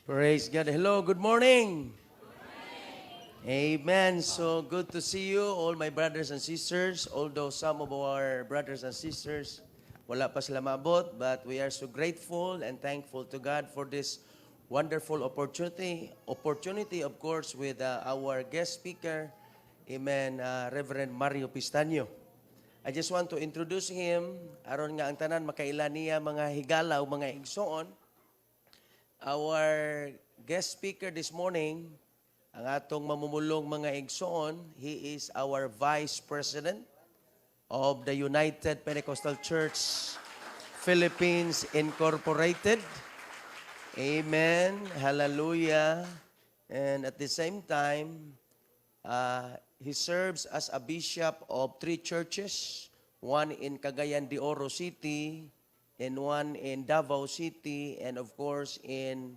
Praise God. Hello, good morning. Amen. So good to see you, all my brothers and sisters. Although some of our brothers and sisters, wala pa sila maabot, but we are so grateful and thankful to God for this wonderful opportunity. Opportunity, of course, with our guest speaker, amen, Reverend Mario Pistaño. I just want to introduce him aron nga ang tanan makaila niya, mga higala o mga igsoon. Our guest speaker this morning, ang atong mamumulong, mga igsoon, he is our Vice President of the United Pentecostal Church Philippines Incorporated. Amen. Hallelujah. And at the same time, he serves as a bishop of three churches, one in Cagayan de Oro City, and one in Davao City, and of course in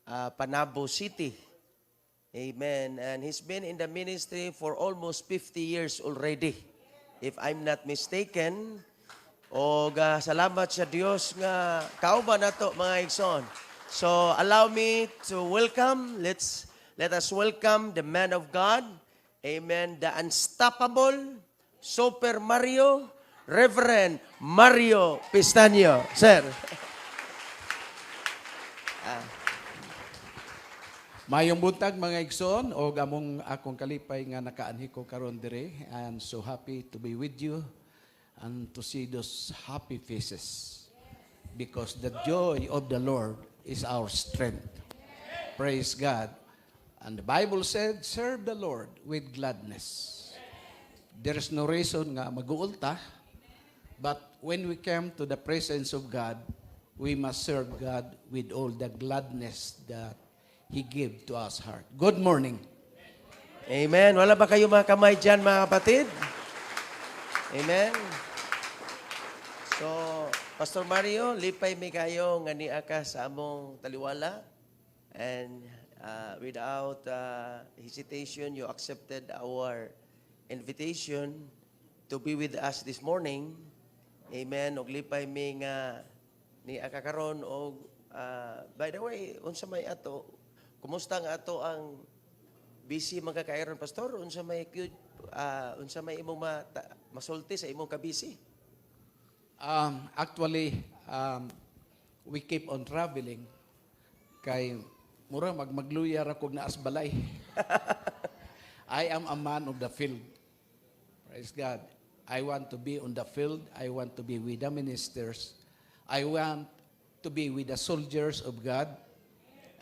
Panabo City. Amen. And he's been in the ministry for almost 50 years already, if I'm not mistaken. O salamat sa Dios nga kauban nato, mga igsoon. So allow me to welcome, let us welcome the man of God. Amen. The unstoppable Super Mario, Reverend Mario Pistaño. Sir. Maayong buntag, mga igsoon, og among akong kalipay nga nakaanhi ko karon dire. I am so happy to be with you and to see those happy faces because the joy of the Lord is our strength. Praise God. And the Bible said, "Serve the Lord with gladness." There is no reason nga maguol ta, but when we come to the presence of God, we must serve God with all the gladness that He gave to us heart. Good morning. Amen. Wala ba kayo mga kamay dyan, mga kapatid? Amen. So, Pastor Mario, lipay mi kayo nga nia ka sa among taliwala. And without hesitation, you accepted our invitation to be with us this morning. Amen. Og lipay mi nga nia ka karon og by the way, unsa may ato? Kumusta nga ato ang busy man ka kaayo ron, Pastor? Unsa may imong masulti sa imong kabisi? Actually, we keep on traveling kay mura magluya ra kog naa sa balay. I am a man of the field. Praise God. I want to be on the field. I want to be with the ministers. I want to be with the soldiers of God.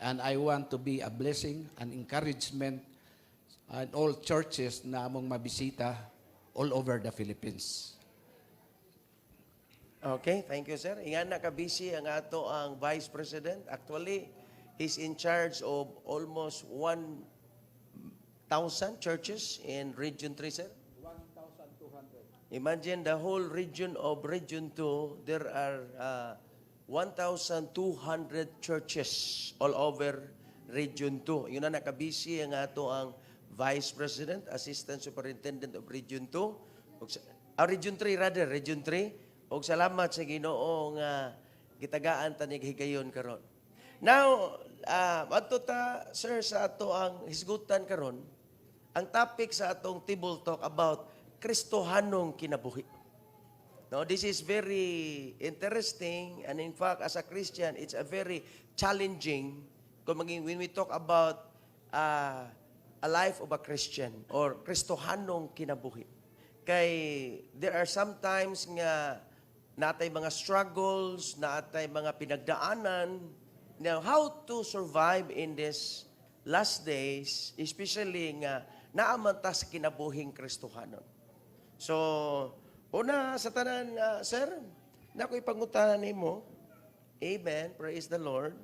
And I want to be a blessing and encouragement and all churches na among mabisita all over the Philippines. Okay, thank you, sir. Ingana ka busy ang ato ang Vice President. Actually, he's in charge of almost 1,000 churches in Region 3, sir. 1,200. Imagine the whole region of Region 2, there are 1,200 churches all over Region 2. Yun na nakabisi ang ato ang Vice President, Assistant Superintendent of Region 2. Region 3 rather, Region 3. Og salamat sa Ginoo nga gitagaan ta niya higayon karon. Now, adto ta, sir, sa ato ang hisgutan karon. Ang topic sa atong table talk about Kristohanong kinabuhi. No, this is very interesting and in fact, as a Christian, it's a very challenging kung maging when we talk about a life of a Christian or Kristohanong kinabuhi. Kay there are sometimes nga natay mga struggles, natay mga pinagdaanan. Now, how to survive in this last days, especially nga naa man ta sa kinabuhing Kristohanon. So, una sa tanan, sir, nako ipangutana nimo. Amen. Praise the Lord.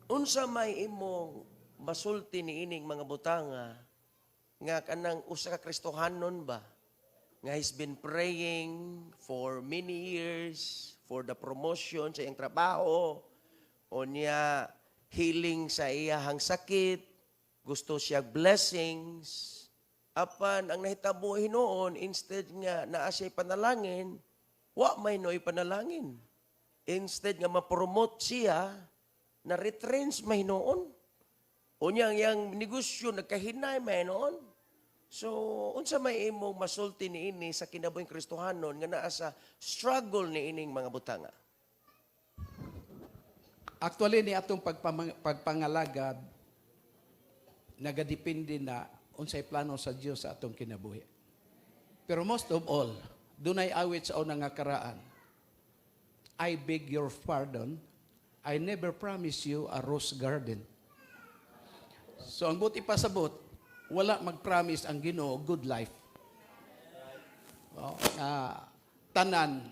Unsa may imong masulti ni ining mga butanga nga kanang usa ka Kristohanon ba nga he's been praying for many years for the promotion sa iyang trabaho o niya healing sa iyahang sakit, gusto siya blessings, apan ang nahitabo hinuon, instead nga naa siya panalangin, wa may noy panalangin? Instead nga ma-promote siya, na-retrench mahinuon. Unya ang iyang negosyo nagkahinay mahinuon. So, unsa may imong masulti niini sa kinabuhing Kristohanon nga naa sa struggle niining mga butanga? Actually, ni atong pagpangalagad, nagadepende na unsay plano sa Dios sa atong kinabuhi. Pero most of all, dunay awit sa unang nga karaan. "I beg your pardon, I never promise you a rose garden." So ang buot ipasabot, wala mag-promise ang Ginoo good life. Oh, nga tanang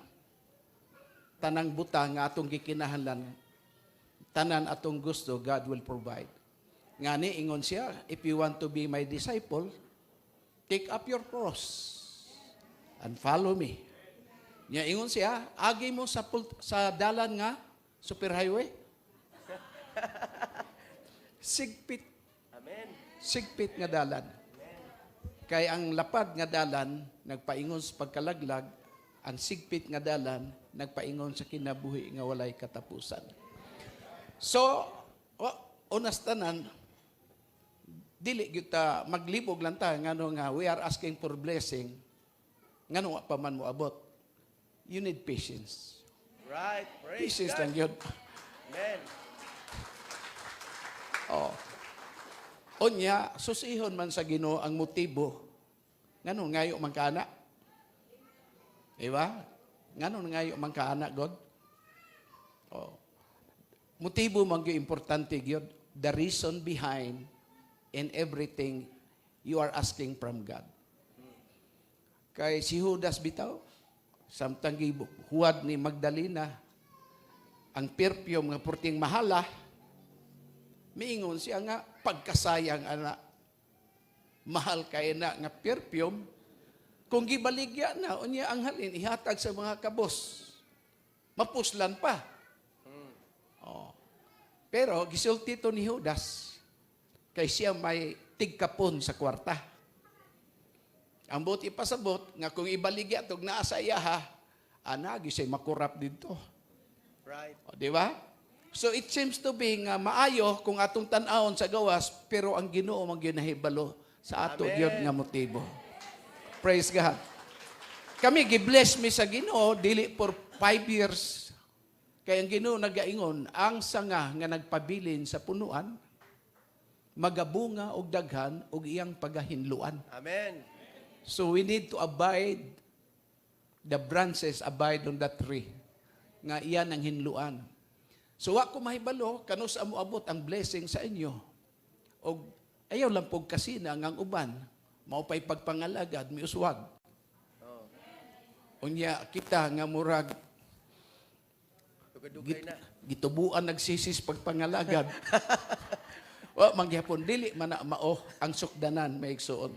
butang nga atong gikinahanglan, tanan atong gusto, God will provide. Ngani ingon siya, "If you want to be my disciple, take up your cross and follow me." Nya ingon siya, agi mo sa dalan nga superhighway. Sigpit, Amen. Sigpit nga dalan. Kay ang lapad nga dalan nagpaingon sa pagkalaglag, ang sigpit nga dalan nagpaingon sa kinabuhi nga walay katapusan. So, oh, unas tanan, dili gyud ta maglibog lang ta ngano nga we are asking for blessing, ngano wa pa man mo abot. You need patience. Right. Praise Patience God. Lang yun. Amen. Oh. Unya, susihon man sa Ginoo ang motibo. Ngano ngayo man ka ana? Di ba? Ngano ngayo man ka ana, God? Oh. Motibo man gyud importante gyud. The reason behind in everything you are asking from God. Kay si Judas bitaw, samtang gihuwad ni Magdalena, ang perfume nga purting mahala, miingon siya nga pagkasayang ana, mahal kay na nga perfume, kung gibaligya na unya ang halin ihatag sa mga kabos, mapuslan pa. Oh. Pero gisulti to ni Judas kay siya may tigkapon sa kwarta. Ang buot ipasabot nga kung ibaligya tog naa sa iyaha, ana gyud siya makurap didto. O, di ba? So it seems to be nga maayo kung atong tan-awon sa gawas, pero ang Ginoo man gyud nahibalo sa ato Amen. Gyud nga motibo. Praise God. Kami gi-bless mi sa Ginoo dili for 5 years. Kay ang Ginoo nagaingon, ang sanga nga nagpabilin sa punuan magabunga og daghan og iyang pagahinluan. Amen. So we need to abide, the branches abide on that tree. Nga iyan ang hinluan. So wa ko mahibalo, kanus-a mo abot ang blessing sa inyo. Og ayaw lang pog kasina ngang uban, mao pa'y pagpangalagad, miuswag. Unya kita nga murag Dugay-dugay na. Gitubuan nagsisis pagpangalagad. Wa mangyapon dili man na mao ang sukdanan, mga igsoon.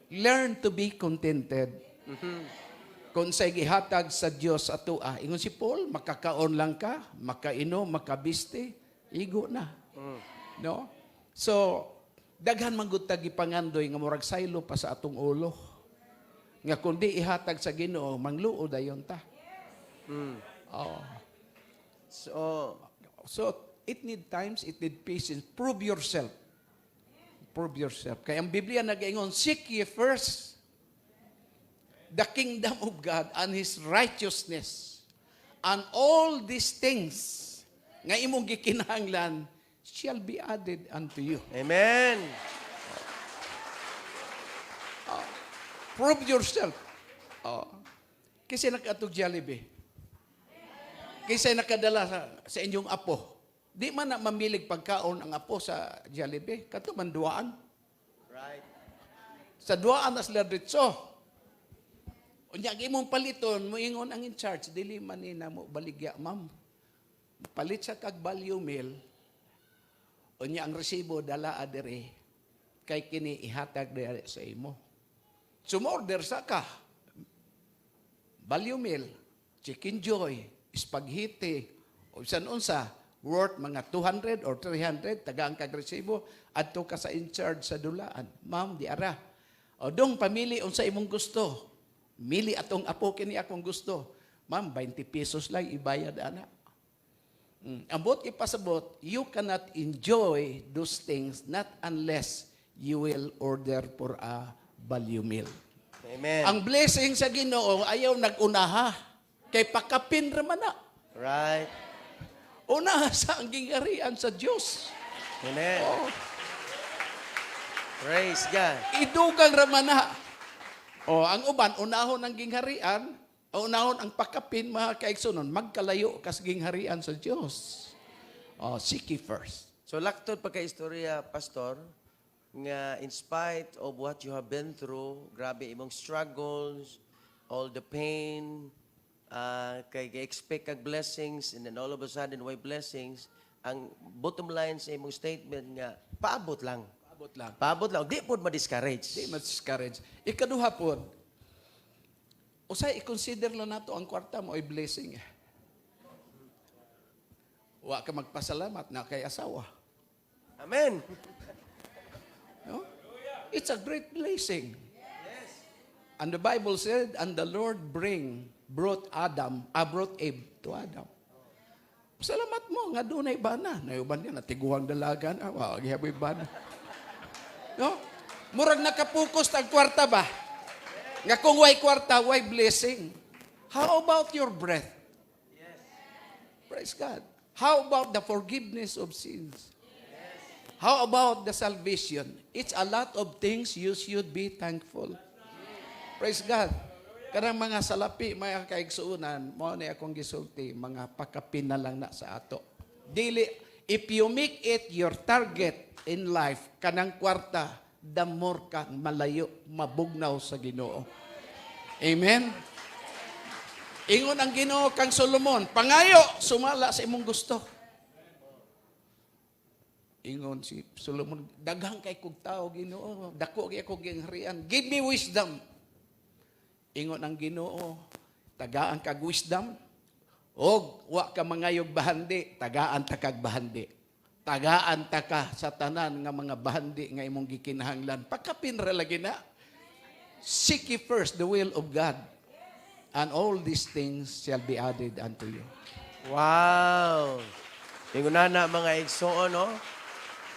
Learn to be contented. Kung say gihatag sa Dios atoa, ingon si Paul, makakaon lang ka, makainom, makabiste, igo na. No? So, daghan man gud ta gipangandoy nga murag saylo pa sa atong ulo. Nga kung di ihatag sa Ginoo, mangluo dayon ta. Oh. So, So, it need times, it need patience. Prove yourself. Prove yourself. Kaya ang Biblia nagaingon, "Seek ye first the kingdom of God and His righteousness. And all these things nga imong gikinahanglan shall be added unto you." Amen. Prove yourself. Oh. Kasi nakaadtog Jollibee. Kaysa nakadala sa inyong apo. Di man na mamilig pagkaon ang apo sa Jollibee. Kato man duaan. Sa duaan na sila diretso. Unya ang imong paliton, moingon ang in charge, dili man ni namo baligya, ma'am. Palit sa kag value meal. Unya ang resibo dala adere kay kini ihatag diri sa imo. Sumorder sa ka. Value meal, Chicken Joy, spaghetti, o bisan unsa, worth mga 200 or 300, tagaan kag resibo, adto ka sa in charge sa dulaan. "Ma'am, di ara. O dong pamili unsa imong gusto. Mili atong apo, kini akong gusto." Ma'am, 20 pesos lang ibayad ana. Ang buot ipasabot, you cannot enjoy those things not unless you will order for a value meal. Amen. Ang blessing sa Ginoo ayaw nag-unaha. Kay pakapin ra man na. Unaha sa ang gingharian sa Dios. Amen. Oh, Praise God. Idugang ra man na. Oh, ang uban unahon ang gingharian, o unahon ang pakapin, mga kaigsunon, magkalayo kas gingharian sa Dios. Oh, seek ye first. So laktod pagka-istorya, Pastor, nga in spite of what you have been through, grabe imong struggles, all the pain, kay expect kag blessings, and then all of a sudden, way blessings, ang bottom line sa imong statement nga, paabot lang. Paabot lang. Paabot lang. Di pod ma-discourage. Di ma-discourage. Ikaduha pod, usay i-consider lang nato ang kwarta mo ay blessing. Wa ka magpasalamat na kay asawa. Amen. No? It's a great blessing. And the Bible said, "And the Lord brought Adam, brought Eve to Adam." Salamat mo nga dunay bana. Nayuban niya, natiguang dalaga na. Wa, gihaboy bana. No? Murag nakapokus tag kwarta ba? Nga kung way kwarta, way blessing. How about your breath? Praise God. How about the forgiveness of sins? How about the salvation? It's a lot of things you should be thankful. Praise God. Kanang mga salapi, mga kaigsuunan, mao ni akong gisulti, mga pakapin na lang na sa ato. Dili, if you make it your target in life, kanang kwarta, the more ka malayo, mabugnaw sa Ginoo. Amen? Ingon ang Ginoo kang Solomon, "Pangayo, sumala sa imong gusto." Ingon si Solomon, "Daghang kay kog tao, Ginoo, dako kay akong gingharian. Give me wisdom." Ingon ang Ginoo, "Tagaan kag wisdom, og wa ka mangayog bahandi, tagaan ta kag bahandi. Tagaan ta ka sa tanan nga mga bahandi nga imong gikinahanglan." Pakapin ra lagi na. Seek ye first the will of God, and all these things shall be added unto you. Wow! Ingon na mga igsoon, no?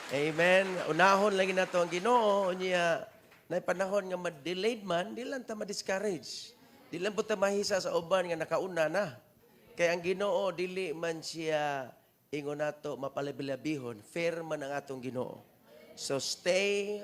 Amen. Unahon lagi nato ang Ginoo unya na panahon nga ma-delayed man, di lang ta ma-discourage. Di lang po ta mahisa sa uban nga nakauna na. Kay ang Ginoo dili man siya, ingon nato, mapalabilabihon. Fair man ang atong Ginoo. So stay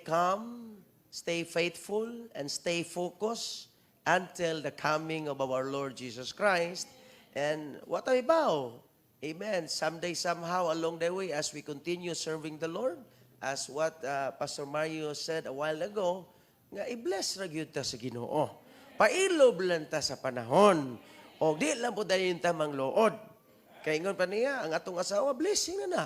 calm, stay faithful, and stay focused until the coming of our Lord Jesus Christ. And what I bow, amen, someday, somehow, along the way, as we continue serving the Lord, as what Pastor Mario said a while ago, nga i-bless ra gyud ta sa Ginoo. Pailob lang ta sa panahon. O di lang po dayon ta mangluod. Kay ingon pa niya, ang atong asawa, blessing na na.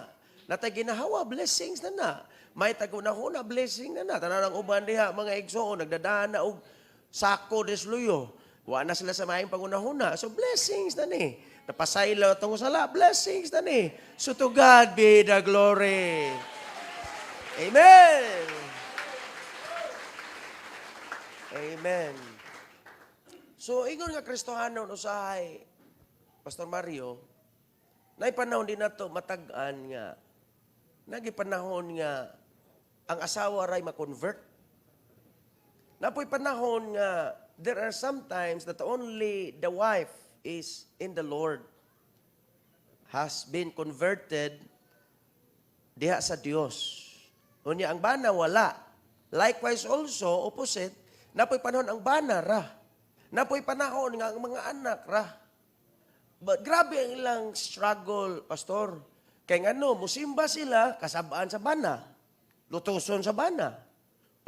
Natay ginahawa, blessings na na. May taguna-huna, blessing na na. Tanan ang uban diha, mga igsoon, nagdadaan na og sako desluyo. Wa na sila sa maayong pangunahuna. So blessings na ni. Napasaylo atong sala, blessings na ni. So to God be the glory. Amen. Amen. So, ingon nga Kristohanon usahay, Pastor Mario, nay panahon din nato matag-an nga nagi panahon nga ang asawa ray ma-convert. Napoy panahon nga there are sometimes that only the wife is in the Lord, has been converted diha sa Dios. Unya ang bana wala. Likewise also, opposite, napoy panahon ang bana ra. Napoy panahon nga ang mga anak ra. But grabe ang ilang struggle, Pastor. Kay ngano, musimba sila, kasabaan sa bana. Lutuson sa bana.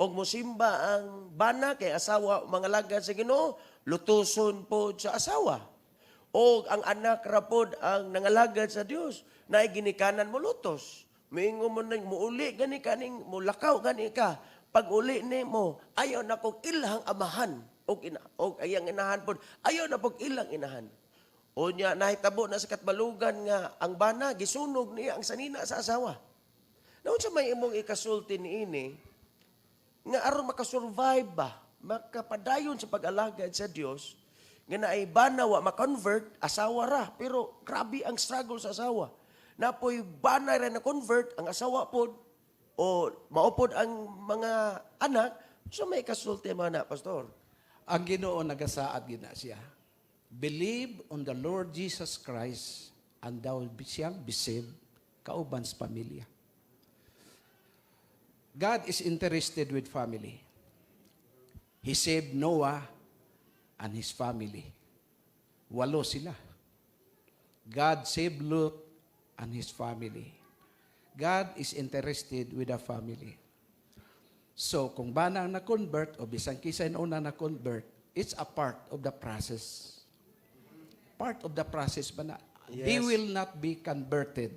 Og musimba ang bana kay asawa mangalagad sa Ginoo, lutuson po sa asawa. O ang anak ra pod ang nangalagad sa Dios, naay ginikanan mo lutos. Miingon mo nang muuli gani kaning mulakaw gani ka. Pag uli nimo, ayaw na kog ilang amahan og ina og ayang inahan pod. Ayaw na pog ilang inahan. Unya nahitabo na sa katbalugan nga ang bana gisunog niya ang sanina sa asawa. Naunsa may imong ikasulti niini nga aron makasurvive ba, makapadayon sa pag-alagad sa Dios, Nga naay bana wa ma-convert, asawa ra. Pero grabe ang struggle sa asawa. Naa poy bana ra na convert, ang asawa pod, o maupod ang mga anak, so may kasulti man na, Pastor. Ang Ginoo nagasaad gina siya. "Believe on the Lord Jesus Christ and thou shall be saved," kauban sa pamilya. God is interested with family. He saved Noah and his family. Walo sila. God saved Lot and his family. God is interested with a family. So, kung bana ang na-convert o bisan kinsa na una na-convert, it's a part of the process. Part of the process ba na? They will not be converted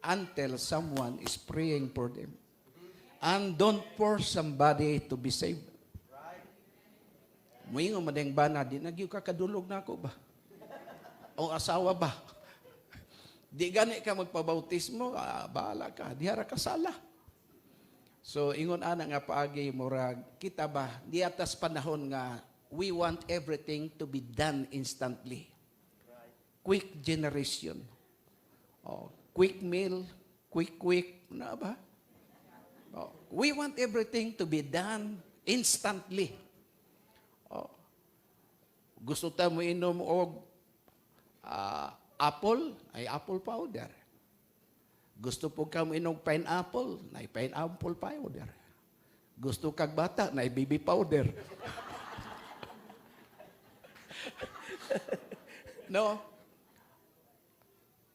until someone is praying for them. And don't force somebody to be saved. Muingon man ding bana, "Di na gyud ka kadulog nako ba? O asawa ba? Di gani ka magpabautismo, ah, bahala ka, di ra ka sala." So ingon ana nga paagi, murag kita ba di atas panahon nga we want everything to be done instantly. Quick generation. Oh, quick meal, quick quick, na ba? Oh, we want everything to be done instantly. Oh. Gusto ta mo inom og apple, ay apple powder. Gusto po ka mo inom pineapple, na pineapple powder. Gusto kag bata, na baby powder. No?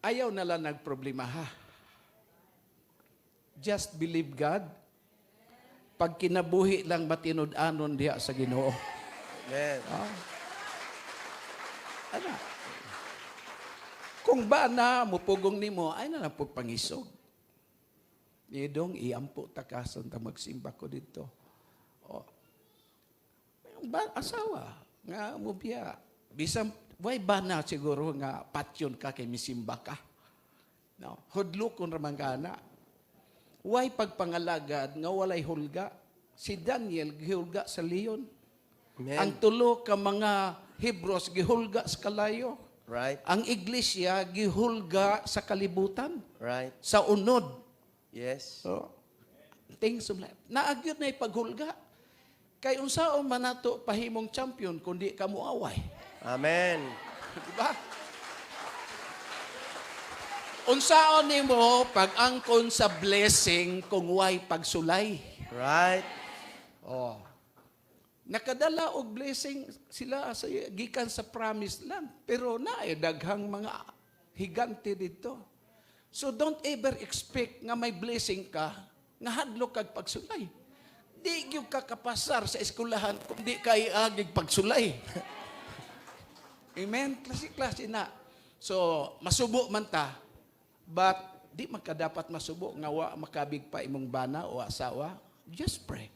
Ayaw na lang nagproblema ha. Just believe God. Pag kinabuhi lang matinud-anon diha sa Ginoo. Amen. Ana. Kung ba na mupugong nimo ay na lang pug pangisog. Idong iampo ta ka ta magsimba ko dito. Oh. Ba, asawa nga mubiya. Bisan way bana siguro nga patyon ka kay misimba ka. No, hudlokon ra man ka na. Way pagpangalagad nga walay hulga. Si Daniel gihulga sa leon. Amen. Ang tulo ka mga Hebros gihulga sa kalayo. Ang iglesia gihulga sa kalibutan, sa unod. So, things of life. Naagyot na ipaghulga. Kay unsaon man nato pahimong champion kung di ka muaway? Amen. Di ba? Unsaon nimo pag-angkon sa blessing kung way pagsulay? Oh. Nakadala og blessing sila sa gikan sa promised land. Pero naay daghang mga higante dito. So don't ever expect nga may blessing ka nga hadlok kag pagsulay. Di gyud ka kapasar sa eskwelahan kung di ka iagig pagsulay. Amen? Klase-klase na. So, masubo man ta, but di man ka dapat masubo nga wa makabig pa imong bana o asawa. Just pray.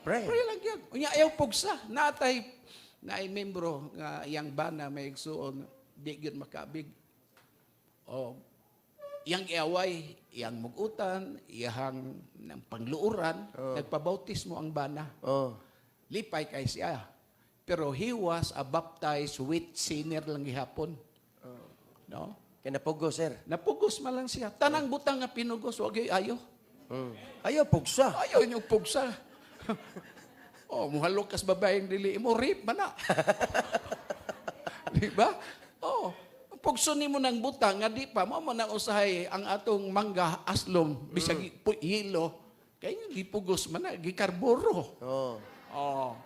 Pray. Pray lang yun. Unya ayaw pugsa. Natay naay membro nga iyang bana may igsuon di gyud makabig. O iyang iaway, iyang mugutan, iyang ng pangluoran, nagpabautismo ang bana. Lipay kay siya. Pero he was a baptized with sinner lang gihapon. No? Kay napugos, sir. Napugos man lang siya. Tanang butang nga pinugos, wag gyud ayo. Ayaw, pugsa. Ayaw inyong pugsa. Oh, muhalok kas babaeng dili mo, rape man na. Di ba? Oh, pugso nimo ng butang nga di pa mo man ang usahay ang atong mangga aslom bisag yelo kay nga gipugos man na, gikarburo. Oh.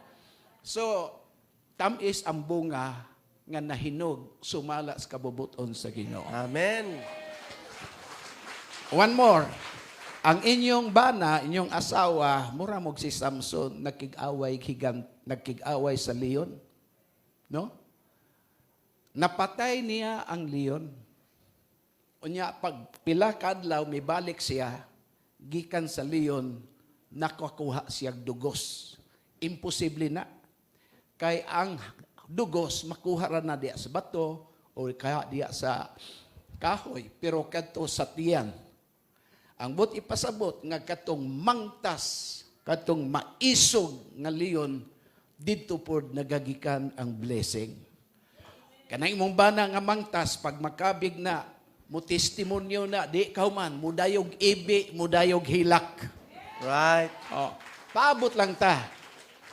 So, tamis ang bunga nga nahinog sumala sa kabubuton sa Ginoo. Amen. One more. Ang inyong bana, inyong asawa, mura mog si Samson, nagkig-away higant, nagkig-away sa leon. No? Napatay niya ang leon. Unya pag pila ka adlaw mibalik siya gikan sa leon, nakakuha siya dugos. Imposible na. Kay ang dugos makuha ra na diya sa bato o kaya diya sa kahoy, pero kadto sa tiyan. Ang but ipasabot nga katong mangtas, katong maisog nga leon, didto pod nagagikan ang blessing. Kanang imong bana nga mangtas, pag makabig na, mo testimonyo na, di ka human, mudayog ibi, mudayog hilak. Oh, paabot lang ta.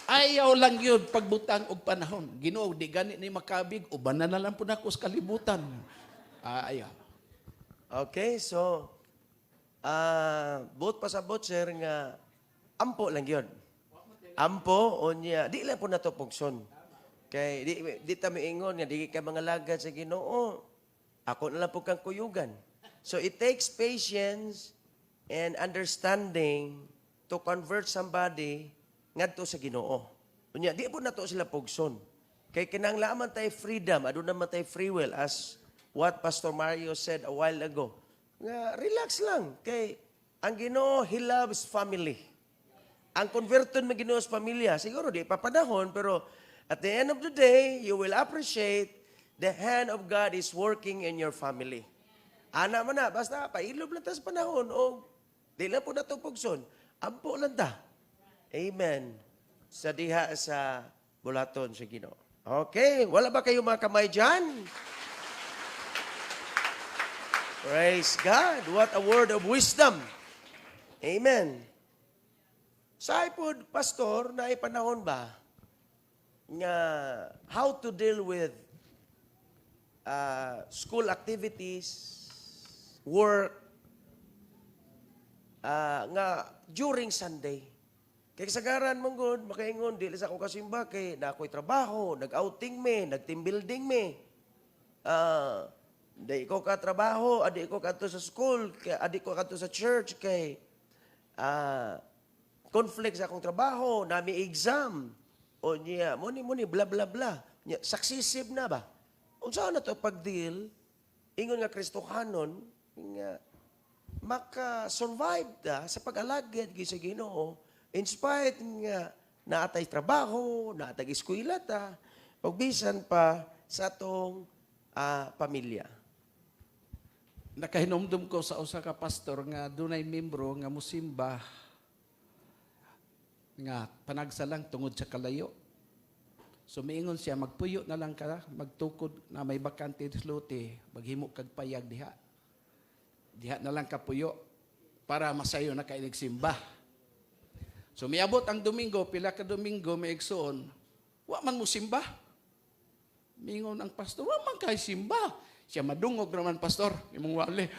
Ayaw lang yun pagbutang og panahon. Ginoo, di gani ni makabig, uban na lang po nako sa kalibutan. Ah, ayaw. Okay, so buot pasabot, sir, nga ampo lang yun. Ampo unya di lang po nato pugson. Kay di ta miingon nga di ka mga lagad sa Ginoo. Ako na lang po kang kuyugan. So it takes patience and understanding to convert somebody ngadto sa Ginoo. Unya di po nato sila pugson. Kay kinahanglan man tay freedom, aduna man tay free will, as what Pastor Mario said a while ago. Nga relax lang kay ang Ginoo, He loves family. Ang converton man Ginoo sa pamilya, siguro di pa panahon, pero at the end of the day, you will appreciate the hand of God is working in your family. Ana man na, basta pailob lang ta sa panahon o di lang po nato pugson. Ampo lang ta. Amen. Sa diha sa bulaton sa Ginoo. Okay, wala ba kayo mga kamay dyan? Praise God. What a word of wisdom. Amen. Sa pod, Pastor, na panahon ba nga how to deal with school activities, work, nga during Sunday? Kay kasagaran man gud, makaingon, "Dili sa ako kasimba kay na ako'y trabaho, nag-outing me, nag-team building me. Di ko ka trabaho, adi ko kadto sa school, kay adi ko kadto sa church kay conflict sa akong trabaho, nami exam." O niya, muni muni bla bla bla. Nya, successive na ba? Unsa na to pag-deal ingon nga Kristohanon nga maka-survive ta sa pag-alagad gyud sa Ginoo in spite nga naatay trabaho, naatay eskwela ta, ug bisan pa sa atong pamilya? Nakahinumdum ko sa usa ka pastor nga dunay membro nga musimba nga panagsa lang tungod sa kalayo. So miingon siya, "Magpuyo na lang ka, magtukod na may bakante slote, maghimo kag payag diha. Diha na lang ka puyo para masayo na ka simba." So miabot ang Domingo, pila ka Domingo, may igsoon, wa man mo simba. Mingon ang pastor, "Wa man kay simba." Siya madungog naman, "Pastor, imong wali."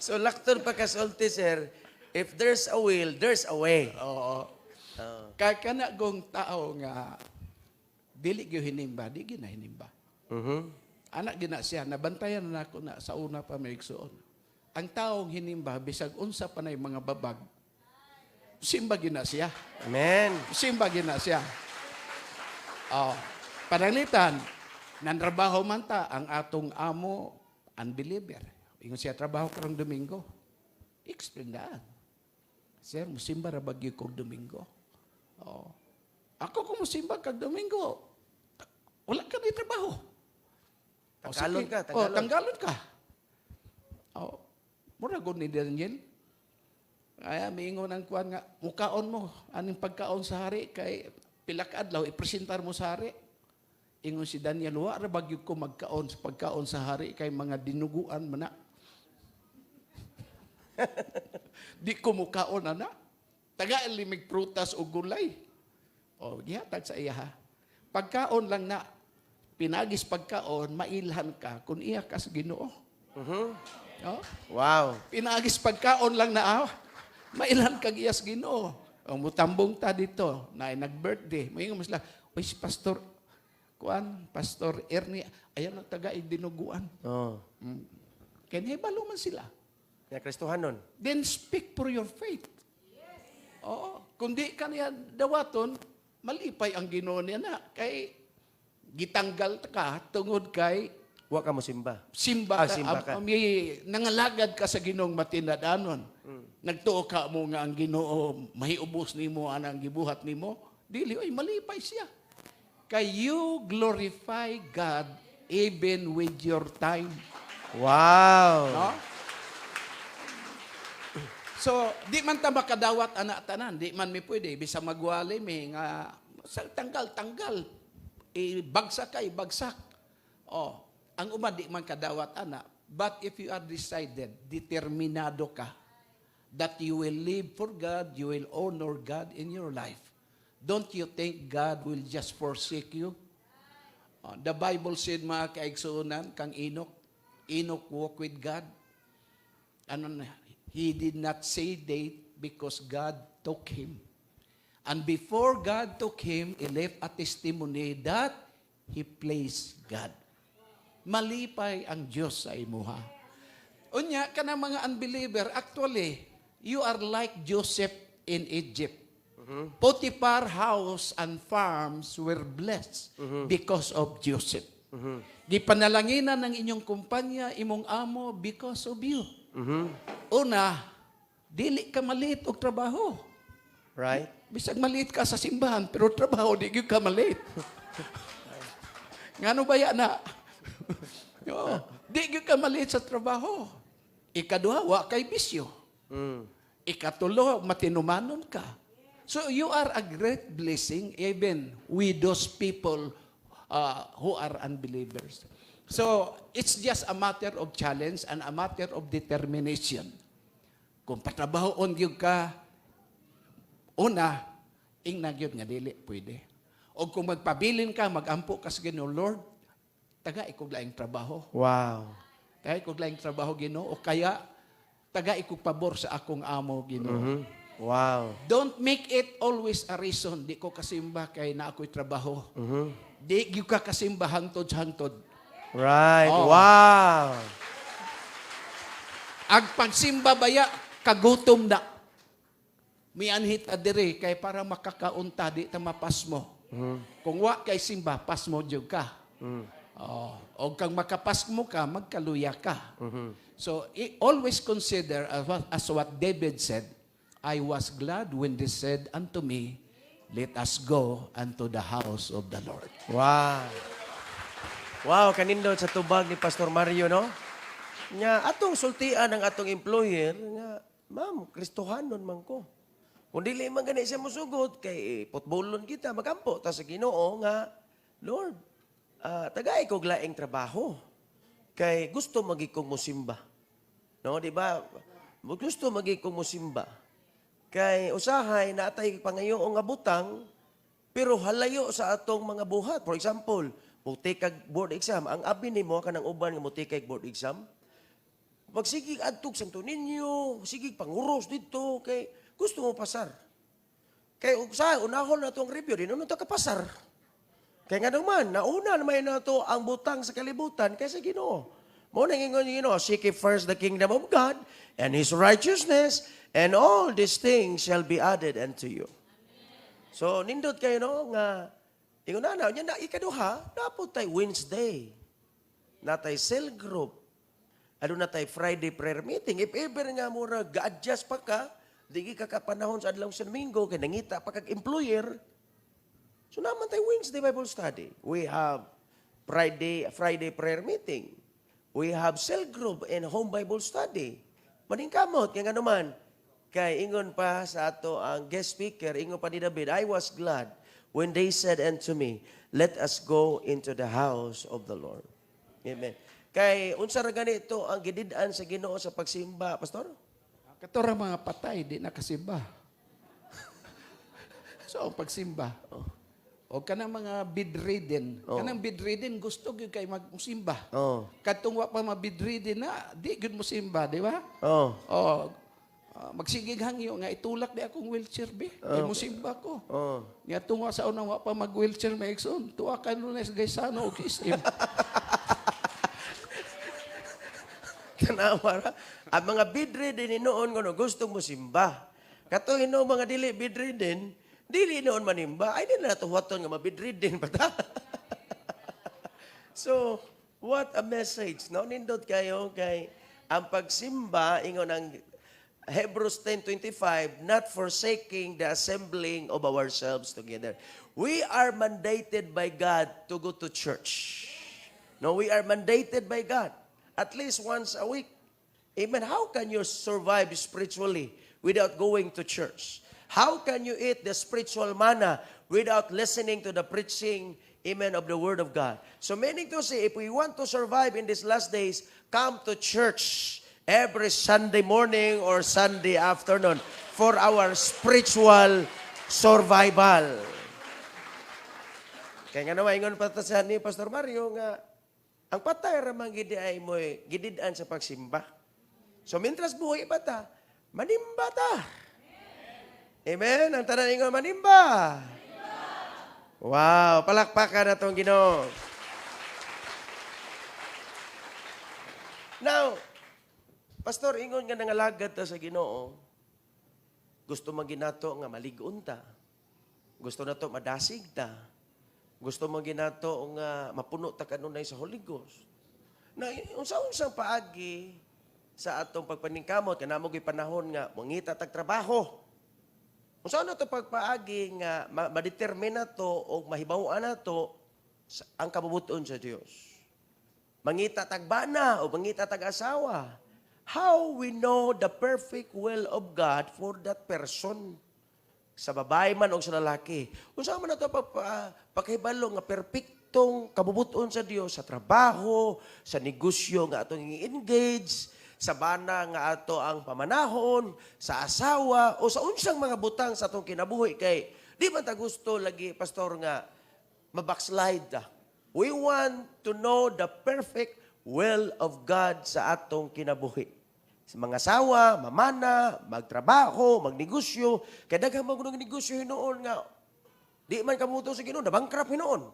So lakton pa kasulti, sir, if there's a will, there's a way. Oo. Kay kana gong tao nga dili gyud hinimba, di gyud na hinimba. Anak gina siya, nabantayan na nako na sa una pa, may igsuon. Ang taong hinimba, bisag unsa pa na mga babag, simba gina siya. Amen. Simba gina siya. Oh, pananglitan, nanrabaho man ta, ang atong amo, unbeliever. Ingon siya, "Trabaho karong Domingo." Explain daan. "Sir, musimba ra ba gyud kog Domingo?" Oh. "Ako kung musimba kag Domingo, wala ka ni trabaho." Oh, Tanggalon sige. Ka, Oh, tanggalon. Tanggalon ka. Oh, mura gud ni Daniel. Kaya miingon ang kuan nga, "Mukaon mo aning pagkaon sa hari kay pila ka adlaw ipresentar mo sa hari." Ingon si Daniel, "Wa ra ba gyud ko magkaon sa pagkaon sa hari kay mga dinuguan man na. Di ko mukaon ana. Taga limig prutas o gulay." O, gihatag sa iya ha. Pagkaon lang na, pinagis pagkaon, mailhan ka kung iya ka sa Ginoo. Oh? Pinaagis pagkaon lang na ah, mailhan kag iya sa Ginoo. O mutambong ta dito, na nag-birthday. Moingon mo sila, "Uy, si Pastor, kuan, Pastor Ernie, ayan ang taga dinuguan." Kaya nahibalo man sila. Ya Kristohanon. Then speak for your faith. Oo. Kung di ka niya dawaton, malipay ang Ginoo niya na. Kay gitanggal ka tungod kay Wa ka mo simba. Simba Ah, ka, simba ka. May nangalagad ka sa Ginoong matinadanon. Nagtuo ka mo nga ang Ginoo mahiubos nimo anang gibuhat nimo. Dili oy malipay siya. Kay you glorify God even with your time. No? So, di man ta makadawat ana tanan, di man mi pwede bisag magwali mi nga sa tanggal tanggal, ibagsak ka, ibagsak. Oh, ang uban di man kadawat ana. But if you are decided, determinado ka that you will live for God, you will honor God in your life. Don't you think God will just forsake you? The Bible said, mga kaigsuonan, kang Enoch, Enoch walk with God. Ano na, he did not say date because God took him. And before God took him, he left a testimony that he pleased God. Malipay ang Diyos sa imuha. Unya, kanang mga unbeliever, actually, you are like Joseph in Egypt. Potiphar house and farms were blessed because of Joseph. Gipanalanginan ng inyong kumpanya, imong amo, because of you. Una, dili ka maliit og trabaho. Right? Bisag maliit ka sa simbahan, pero trabaho, di gyud ka maliit. Ngano ba yan na? Oo. Di gyud ka maliit sa trabaho. Ikaduha, wa kay bisyo. Ikatulo, matinumanon ka. So you are a great blessing even with those people who are unbelievers. So it's just a matter of challenge and a matter of determination. Kung patrabahoon gyud ka, una, ingna gyud nga dili pwede. O kung magpabilin ka, magampo ka sa Ginoo, "Lord, tagai kog laing trabaho. Tagai kog laing trabaho, Ginoo, o kaya tagai kog pabor sa akong amo, Ginoo." Don't make it always a reason. "Di ko kasimba kay naa ko'y trabaho." Di gyud ka kasimba hangtod sa hangtod. Oh. Ag pagsimba baya, kagutom na. Mianhi ta diri kay para makakaunta, di ta mapasmo. Kung wa kay simba, pasmo jud ka. Oh, og kang makapasmo ka, magkaluya ka. So, always consider as what David said, "I was glad when they said unto me, 'Let us go unto the house of the Lord.'" Wow. Wow, kanindot sa tubag ni Pastor Mario, no? Nga, atong sultian ang atong employer, nga, "Ma'am, Kristohanon man ko." Kung dili man gani siya musugot, kay putbolon kita, magampo ta sa Ginoo nga, "Lord, tagay kog laing trabaho. Kay gusto man gyud kong musimba." No, di ba? Gusto man gyud kong musimba. Kay usahay natay pangayo nga butang pero halayo sa atong mga buhat. For example, mutikag board exam. Ang abi nimo kanang uban nga mutikag board exam, magsigig adtog Santo Niño, sigig panguros dito kay gusto mo pasar. Kay usahay unahon na tong review, di nun ta kapasar. Kay nga naman, nauna naman na to ang butang sa kalibutan kaysa Ginoo. Mao nang ingon yung Ginoo, "Seek ye first the kingdom of God and His righteousness, and all these things shall be added unto you." So, nindot kayo, no, nga, ingon na na, nya na, ikaduha, naa pod tay Wednesday. Naa tay cell group. Aduna tay Friday prayer meeting. If ever nga mura, ga-adjust pa ka, di ka kapanahon sa adlaw sa Domingo, kay nangita pa kag employer. So naa man tay Wednesday Bible study. We have Friday prayer meeting. We have cell group and home Bible study. Maningkamot, kaya nga naman, kay ingon pa sa ato ang guest speaker, ingon pa ni David, "I was glad when they said unto me, 'Let us go into the house of the Lord.'" Amen. Kay unsa ra ganito ang gidid-an sa Ginoo sa pagsimba, Pastor? Kato mga patay, di na kasimba. So, ang pagsimba. O kanang mga bedridden. Kanang bedridden, gusto gyud kay magsimba. Katong wa pa ma-bedridden na, di gyud mo simba, di ba? Oh. Oh, magsigig hangyo nga itulak di akong wheelchair bi. Kay mo simba ko. Nga tungwa sa unang wa pa mag-wheelchair, may igsoon. Tuwa ka lunes Gaisano og SM. Tanawa ra. Ang mga bedridden noon ngono gusto mo simba. Kato hinuon mga dili bedridden, dili noon manimba. Ay, di na nato huwaton nga mabedridden pa ta. So, what a message, no? Nindot kayo kay ang pagsimba, ingon ang Hebrews 10:25, not forsaking the assembling of ourselves together. We are mandated by God to go to church. No, we are mandated by God at least once a week. Amen. How can you survive spiritually without going to church? How can you eat the spiritual manna without listening to the preaching, amen, of the Word of God? So meaning to say, if we want to survive in these last days, come to church every Sunday morning or Sunday afternoon for our spiritual survival. Kaya nga naman, ingon pa ta sa ni Pastor Mario nga, ang patay ra man gid ay mo'y gidid-an sa pagsimba. So mientras buhi pa ta, manimba ta. Amen? Ang tanan ingon, "Manimba." Wow, palakpakan natong Ginoo. Now, Pastor, ingon nga nangalagad ta sa Ginoo, gusto man ginato nga malig-on ta. Gusto nato madasig ta. Gusto man ginato nga mapuno ta kanunay sa Holy Ghost. Na unsa-unsang paagi sa atong pagpaningkamot kay namo gyud panahon nga mangita tag trabaho. Unsa na to pagpaagi nga ma-determine nato o mahibaw-an nato ang kabubuton sa Dios? Mangita tag bana o mangita tag asawa. How we know the perfect will of God for that person? Sa babae man o sa lalaki. Unsa man nato pagkahibalo nga perpektong kabubuton sa Dios sa trabaho, sa negosyo nga atong i-engage, sa bana nga ato ang pamanahon, sa asawa o sa unsang mga butang sa atong kinabuhi kay di man ta gusto lagi, Pastor, nga mabackslide ta. We want to know the perfect will of God sa atong kinabuhi. Sa mga asawa, mamana, magtrabaho, magnegosyo, kay daghan man kuno negosyo hinuon nga di man kamuto sa Ginoo, na-bankrupt hinuon.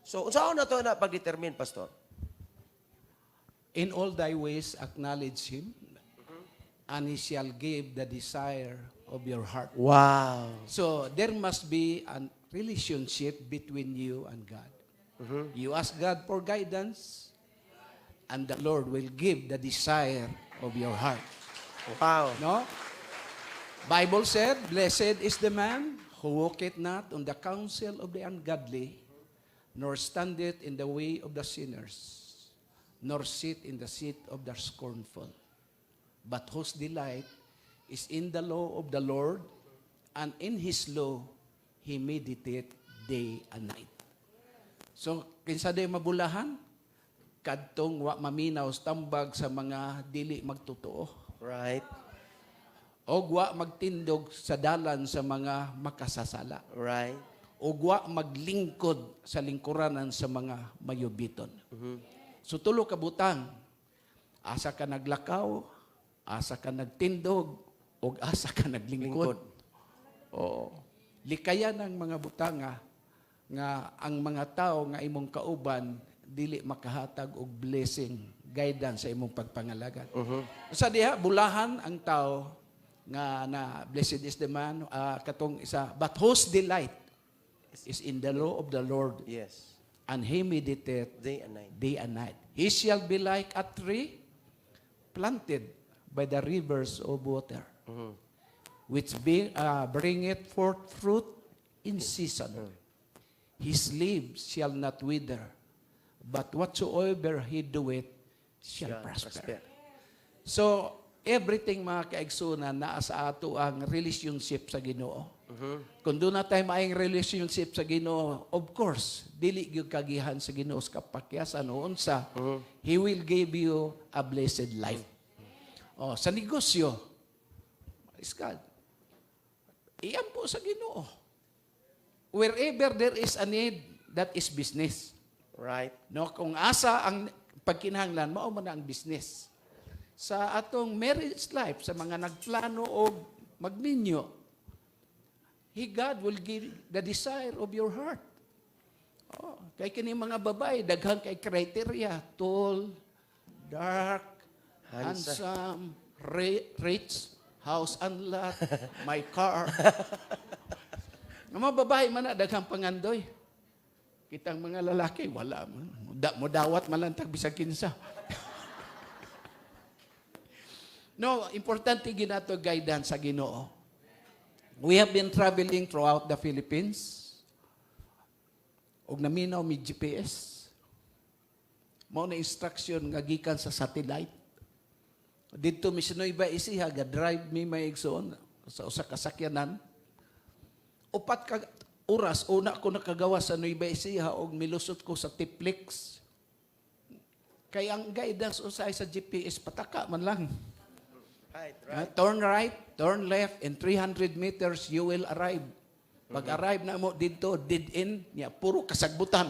So unsaon na to na pagdetermine, Pastor? In all thy ways acknowledge him, and he shall give the desire of your heart. So there must be a relationship between you and God. You ask God for guidance, and the Lord will give the desire of your heart. No? Bible said, "Blessed is the man who walketh not on the counsel of the ungodly, nor standeth in the way of the sinners, nor sit in the seat of the scornful. But whose delight is in the law of the Lord, and in His law he meditate day and night." So, kinsa day mabulahan? Kadtong wa maminaw sa tambag sa mga dili magtotoo. Og wa magtindog sa dalan sa mga makasasala. Og wa maglingkod sa lingkuranan sa mga mayubiton. So tulo ka butang. Asa ka naglakaw, asa ka nagtindog, og asa ka naglingkod. Lingkod. Oo. Likayan ang mga butanga nga ang mga tao nga imong kauban dili makahatag og blessing, guidance sa imong pagpangalagad. Sa diha bulahan ang tao nga na blessed is the man, katong isa, but whose delight is in the law of the Lord and he meditate day and night. Day and night. He shall be like a tree planted by the rivers of water, which bringeth forth fruit in season. His leaves shall not wither, but whatsoever he doeth shall Shall prosper. Prosper. So, everything, mga kaigsunan, naa sa ato ang relationship sa Ginoo. Kung duna tay maayong relationship sa Ginoo, of course, dili gyud kagihan sa Ginoo sa kapakyasan o unsa, He will give you a blessed life. Oh, sa negosyo, is God. Iyan po sa Ginoo. Wherever there is a need, that is business. No, kung asa ang pagkinahanglan, mao man na ang business. Sa atong marriage life, sa mga nagplano og magminyo, God will give the desire of your heart. Oh, kay kini mga babae, daghan kay criteria, tall, dark, handsome, rich, house and lot, my car. Ang mga babae man na, daghang pangandoy. Kitang mga lalaki, wala man. Mo dawat man lang tag bisag kinsa. No, importante ginato guidance sa Ginoo. We have been traveling throughout the Philippines. Og naminaw mi GPS. Mao na instruction nga gikan sa satellite. Didto mi sa Nueva Ecija, ga-drive mi, mga igsoon. sa usa ka sakyanan. 4 ka oras una ko nakagawa sa Nueva Ecija og milusot ko sa Tiplex. Kay ang guidance usay sa GPS pataka man lang. Turn right, turn left, in 300 meters you will arrive. Pag arrive na mo dito, dead end, niya, puro kasagbutan.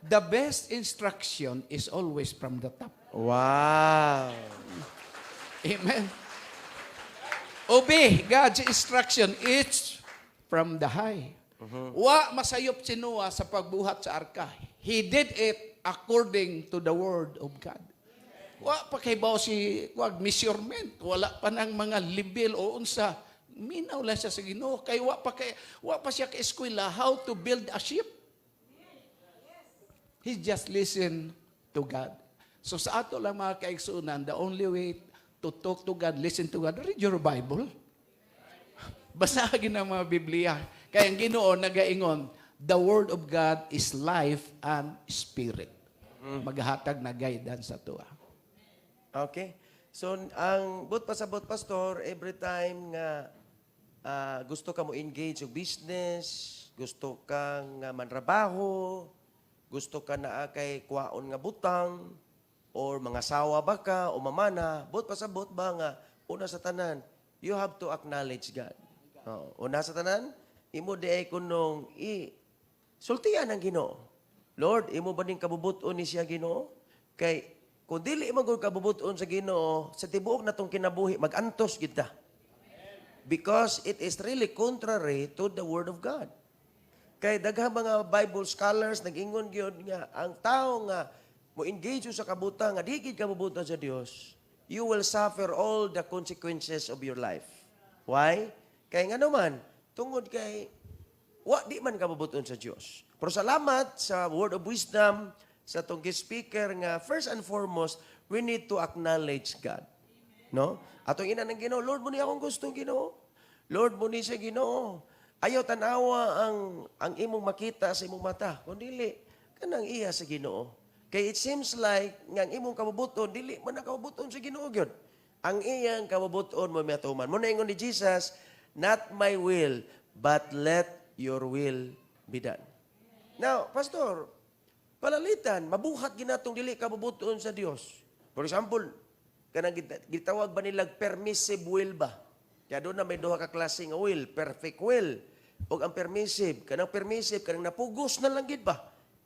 The best instruction is always from the top. Amen. Obey God's instruction. It's from the high. Wa masayop si Noah sa pagbuhat sa arka. He did it according to the word of God. Wa pa kay si wag measurement, wala pa ng mga level o unsa. Minaw lang siya sa Ginoo kay wa pa siya ka eskwela how to build a ship. He just listen to God. So sa ato lang, mga kaigsunan, the only way to talk to God, listen to God, read your Bible. Basahin ang mga Biblia. Kaya ang Ginoo nagaingon, "The word of God is life and spirit." Maghatag na guidance sa tuwa. Okay. So, ang buot pasabot, Pastor, every time nga gusto ka mo engage og business, gusto ka nga manrabaho, gusto ka na kay kuwaon nga butang, or mga sawa ba ka, o mamana, buot pasabot ba nga, una sa tanan, you have to acknowledge God. Oo. Una sa tanan, imo di ay kunong i sultian ang Ginoo. Lord, imo ba ning kabubuton ni siya, Ginoo? Kay kung dili man gud kabubuton sa Ginoo, sa tibuok natong kinabuhi magantos gid ta. Because it is really contrary to the word of God. Kay daghang mga Bible scholars nag-ingon gyud nga ang tao nga mo engage sa kabutang nga di gid kabubuton sa Dios, you will suffer all the consequences of your life. Why? Kay nga naman, tungod kay wa di man kabubuton sa Dios. Pero salamat sa word of wisdom sa atong guest speaker nga first and foremost, we need to acknowledge God. No? Atong ingnan ang Ginoo, "Lord, mao ni akong gusto, Ginoo. Lord, mao ni siya, Ginoo." Ayaw tanawa ang imong makita sa imong mata, kundi kanang iya sa Ginoo. Kay it seems like nga ang imong kabubuton dili man ang kabubuton sa Ginoo gyud. Ang iyang kabubuton mo matuman. Mao na ingon ni Jesus, "Not my will, but let your will be done." Now, Pastor, palalitan, mabuhat ginatong dili kabubuton sa Dios. For example, kanang gitawag ba nilag permissive will ba? Kaya doon na may duha ka klase nga will, perfect will ug ang permissive. Kanang permissive, kanang napugos na lang gid ba?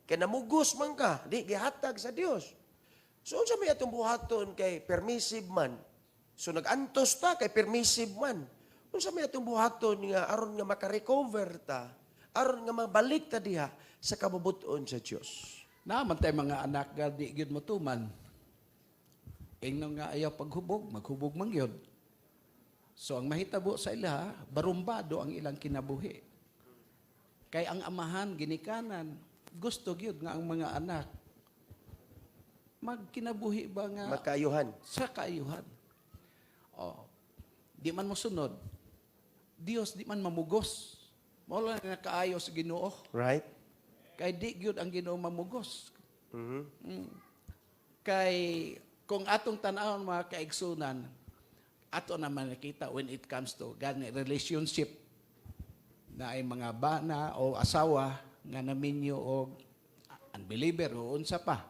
Kay namugos man ka, di gihatag sa Dios. So unsa may atong buhaton kay permissive man? So nag-antos ta kay permissive man. Unsa may atong buhaton nga aron nga maka-recover ta, aron nga mabalik ta diha sa kabubuton sa Dios? Naa man tay mga anak nga di gyud motuman. Ingnon nga ayaw paghubog, maghubog man gyud. So ang mahitabo sa ila, barumbado ang ilang kinabuhi. Kay ang amahan ginikanan, gusto gyud nga ang mga anak magkinabuhi ba nga Magkaayuhan. Sa kaayuhan. Oh, di man mo sunod. Dios di man mamugos. Mao lang nakaayo sa Ginoo. Kay di gyud ang Ginoo mamugos. Kay kung atong tan-awon, mga kaigsunan, ato naman nakita when it comes to gani relationship na ay mga bana o asawa nga naminyo og unbeliever o unsa pa,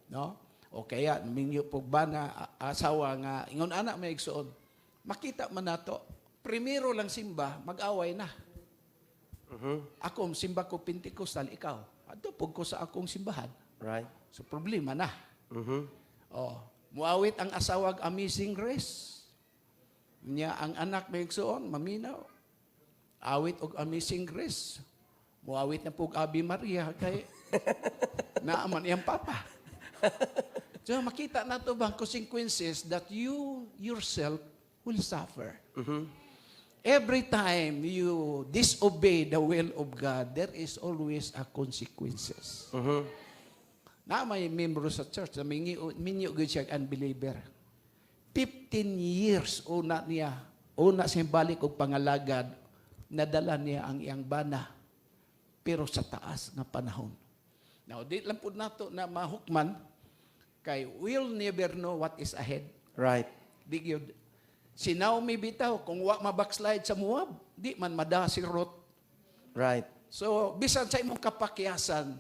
no? O kaya naminyo pog bana, asawa nga ingon ana, may igsuon, makita man nato, primero lang simba, mag-away na. Ako simba ko Pentecostal, ikaw adto pug ko sa akong simbahan. So problema na. Oh, muawit ang asawag Amazing Grace. Nya ang anak, may igsuon, maminaw. Awit og Amazing Grace. Muawit na pug Ave Maria kay naaman iyang papa. So makita nato ba ang consequences that you yourself will suffer. Every time you disobey the will of God, there is always a consequences. Na may membro sa church na minyo, minyo gyud siya unbeliever. 15 years una niya, una siya balik og pangalagad, nadala niya ang iyang bana pero sa taas nga panahon. Now, di lang pud nato na mahukman kay we'll never know what is ahead. Di gyud. Si Naomi bitaw, kung wa ma-backslide sa Moab, di man mada si Ruth. So, bisan sa imong kapakyasan,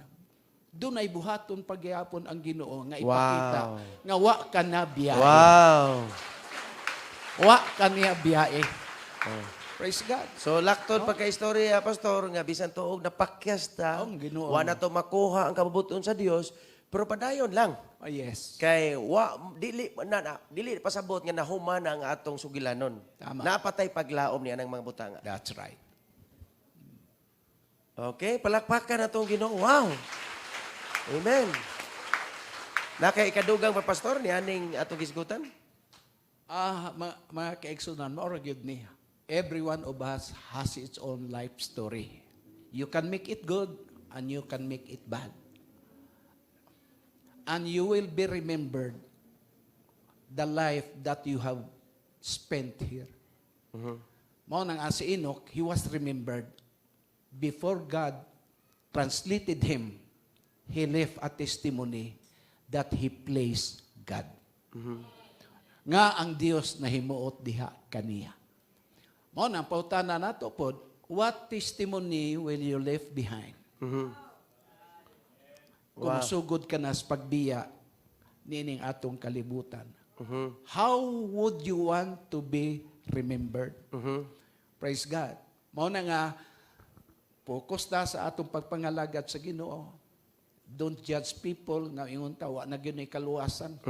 dunay buhaton pagyapon ang Ginoo nga ipakita nga wa ka na biyahe. Wa ka niya biyahe. Praise God. So laktod pagka-istorya, Pastor, nga bisan tuog napakyas ta, Oh, ang Ginoo. Wa na to makuha ang kabubuton sa Dios, pero padayon lang. Oh, yes. Kay wa dili na, na dili pasabot nga nahuman ang atong sugilanon. Tama. Napatay paglaom niya ng mga butanga. That's right. Okay, palakpakan natong Ginoo. Wow. Amen. Nakay ikadugang pa, Pastor, ni aning atong gisgutan? Ah, mga kaigsuonan, mao ra gyud ni. Every one of us has its own life story. You can make it good and you can make it bad. And you will be remembered the life that you have spent here. Mao nang si Enoch, he was remembered. Before God translated him, he left a testimony that he pleased God. Nga ang Dios nahimuot diha kaniya. Mao nang pangutana nato pod, what testimony will you leave behind? Kung sugod ka na sa pagbiya niining atong kalibutan. How would you want to be remembered? Praise God. Mao na nga focus ta sa atong pagpangalagad sa Ginoo. Don't judge people nga ingon ta wa na gyud kaluwasan.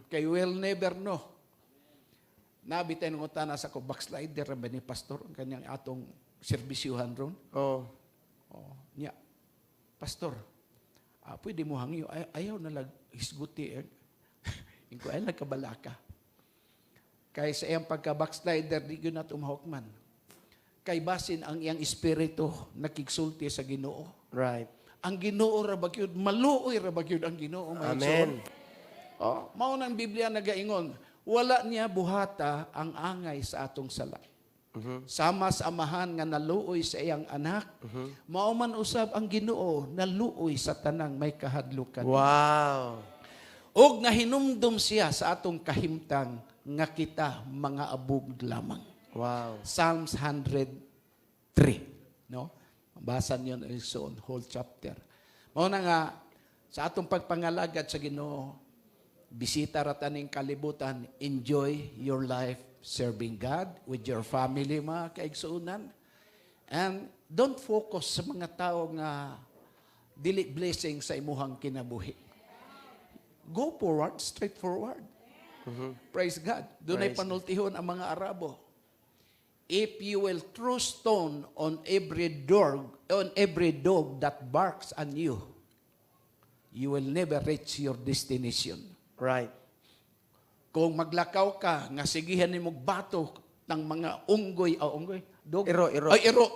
Kay we'll never know. Nabi tayo nangutana sa ko, backslider ra ba ni Pastor ang kanyang atong serbisyuhan ron? Oh. Oh, niya. "Pastor, pwede mo hangyo. Ay, ayaw na lag hisguti. Eh." Ingon ko, "Ay nagkabalaka. Kay sa iyang pagka-backslider, di gyud na tumahok man. Kay basin ang iyang espiritu nakigsulti sa Ginoo. Ang Ginoo ra ba gyud, maluoy ra ba gyud ang Ginoo, mga Amen. igsoon. Oh, mao nang Biblia nagaingon, wala niya buhata ang angay sa atong sala. Sama sa amahan nga naluoy sa iyang anak, mao man usab ang Ginoo naluoy sa tanang may kahadlukan. Ug nahinumdum siya sa atong kahimtang nga kita mga abog lamang. Psalms 103, no? Basa niyo igsoon whole chapter. Mao na nga sa atong pagpangalagad sa Ginoo, bisita ra ta ning kalibutan, enjoy your life serving God with your family, mga kaigsuonan. And don't focus sa mga tao nga dili blessing sa imuhang kinabuhi. Go forward, straight forward. Praise God. Dunay Praise panultihon ang mga Arabo. "If you will throw stone on every dog that barks on you, you will never reach your destination." Kung maglakaw ka, nga sigihan nimo bato ng mga unggoy, oh, unggoy, dog. Iro, iro. Ay, iro.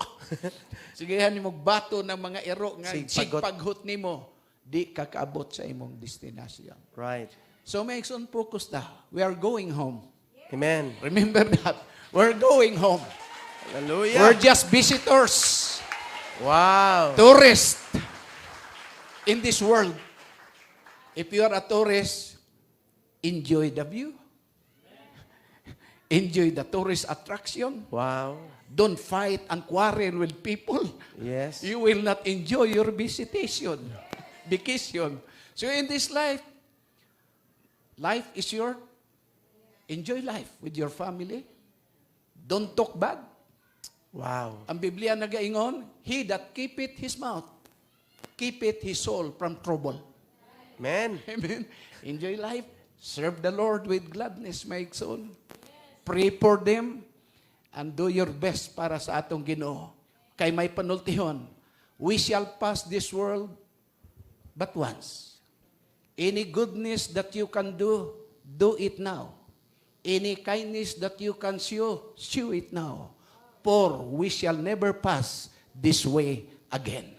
Sigihan nimo bato ng mga iro nga Sigpagot. Sigpaghot nimo, di ka kaabot sa imong destination. So may on focus ta. We are going home. Amen. Remember that. We're going home. Hallelujah. We're just visitors, tourists in this world. If you are a tourist, enjoy the view. Enjoy the tourist attraction. Don't fight and quarrel with people. You will not enjoy your visitation, vacation. So in this life, life is your, enjoy life with your family. Don't talk bad. Ang Biblia nagaingon, "He that keepeth his mouth, keepeth his soul from trouble." Amen. Amen. Enjoy life. Serve the Lord with gladness, my son. Pray for them and do your best para sa atong Ginoo. Kay may panultihon, we shall pass this world but once. Any goodness that you can do, do it now. Any kindness that you can show, show it now. For we shall never pass this way again.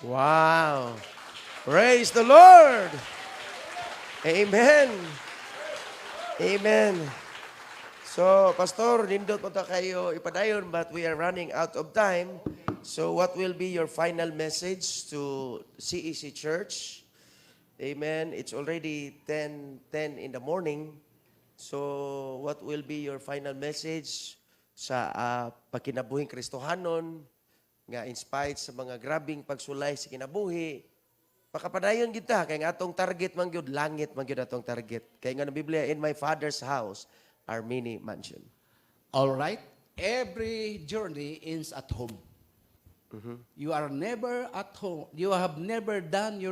Wow. Praise the Lord. Amen. Amen. So, Pastor, nindot mo ta kayo ipadayon, but we are running out of time. So, what will be your final message to CEC Church? Amen. It's already 10:10 in the morning. So, what will be your final message sa pagkinabuhing Kristohanon nga in spite sa mga grabing pagsulay sa kinabuhi, makapadayon gyud ta kay ang atong target man gyud, langit man gyud atong target. Kay nga ng Biblia, "In my Father's house are many mansion." All right? Every journey ends at home. You are never at home. You have never done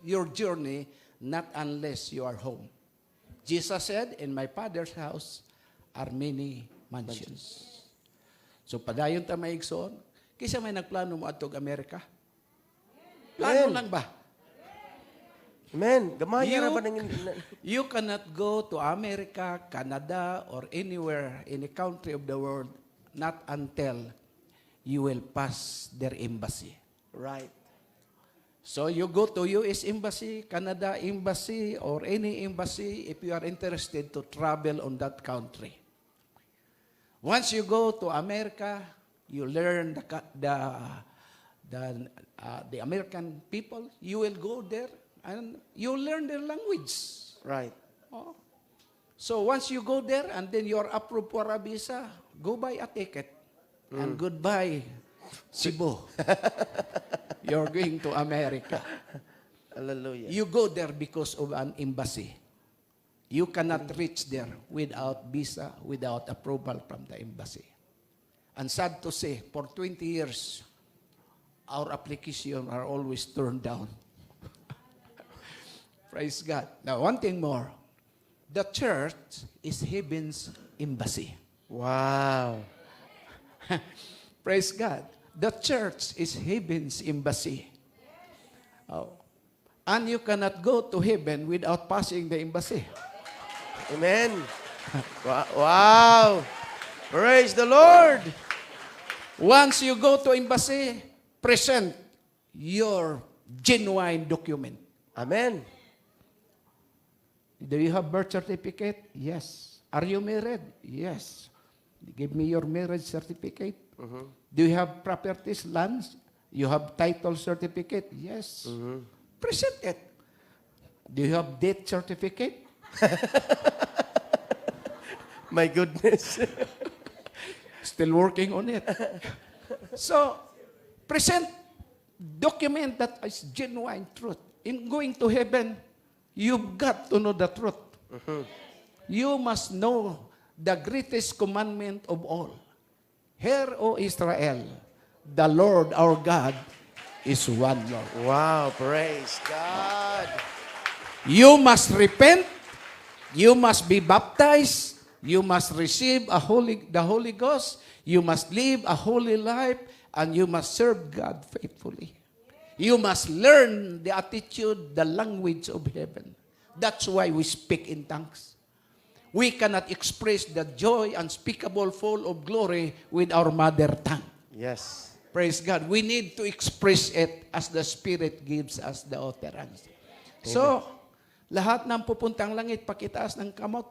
your journey not unless you are home. Jesus said, "In my Father's house are many mansions." So padayon ta, mga igsoon. Kinsa may nagplano mo adtog Amerika? Plano Amen. Lang ba? Amen. Gamaya ra ba nang You cannot go to America, Canada, or anywhere in a country of the world not until you will pass their embassy. So you go to US Embassy, Canada Embassy, or any embassy if you are interested to travel on that country. Once you go to America, you learn the American people. You will go there and you learn their language. Oh. So once you go there and then you are approved for a visa, go buy a ticket and goodbye, Cebu. You're going to America. Hallelujah. You go there because of an embassy. You cannot reach there without visa, without approval from the embassy. And sad to say, for 20 years, our application are always turned down. Praise God. Now, one thing more. The church is heaven's embassy. Praise God. The church is heaven's embassy. Oh. And you cannot go to heaven without passing the embassy. Amen. Wow. Praise the Lord. Once you go to embassy, present your genuine document. Amen. Do you have birth certificate? Yes. Are you married? Yes. Give me your marriage certificate. Do you have properties, lands? You have title certificate? Yes. Present it. Do you have death certificate? My goodness. Still working on it. So, present document that is genuine truth. In going to heaven, you've got to know the truth. You must know the greatest commandment of all. "Hear, O Israel, the Lord our God is one Lord." Wow. Praise God. You must repent. You must be baptized. You must receive the Holy Ghost. You must live a holy life and you must serve God faithfully. You must learn the attitude, the language of heaven. That's why we speak in tongues. We cannot express the joy unspeakable, full of glory with our mother tongue. Praise God. We need to express it as the Spirit gives us the utterance. So, lahat ng pupuntang langit, pakitaas ng kamot.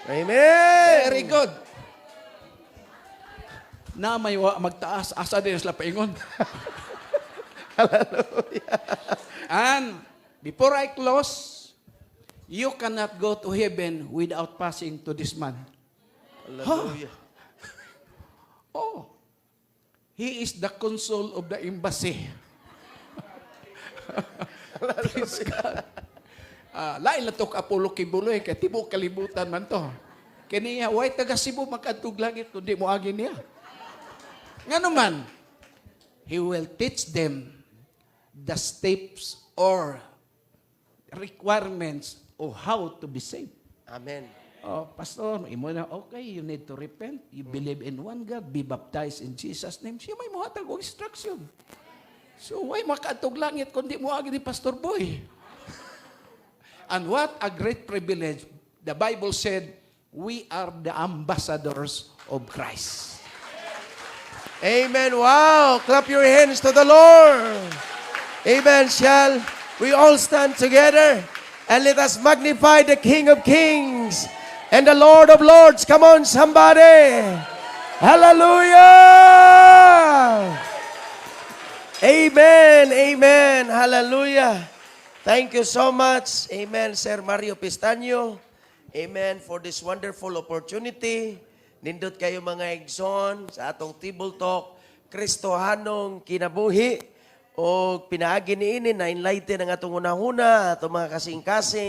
Amen. Very good. Na may wa magtaas, asa din sila paingon. Hallelujah. And before I close, you cannot go to heaven without passing to this man. Hallelujah. Oh, he is the consul of the embassy. Praise God. Ah, lain lang to ka Apollo Quiboloy, kay tibok kalibutan man to. Kaniya, way taga Cebu makadtog langit kundi moagi niya. Ngano man, he will teach them the steps or requirements of how to be saved. Amen. Oh, Pastor, imo na, okay, you need to repent. You believe in one God, be baptized in Jesus' name. Siya may muhatag og instruction. So, way makaadtog langit kundi moagi ni Pastor Boy? And what a great privilege. The Bible said, we are the ambassadors of Christ. Amen. Wow. Clap your hands to the Lord. Amen. Shall we all stand together and let us magnify the King of Kings and the Lord of Lords? Come on, somebody. Hallelujah. Amen. Amen. Hallelujah. Thank you so much. Amen, Sir Mario Pestaño. Amen, for this wonderful opportunity. Nindot kayo, mga igsoon, sa atong table talk, Kristohanong Kinabuhi. O pinaagi niini na enlighten ang atong hunahuna, atong mga kasing-kasing.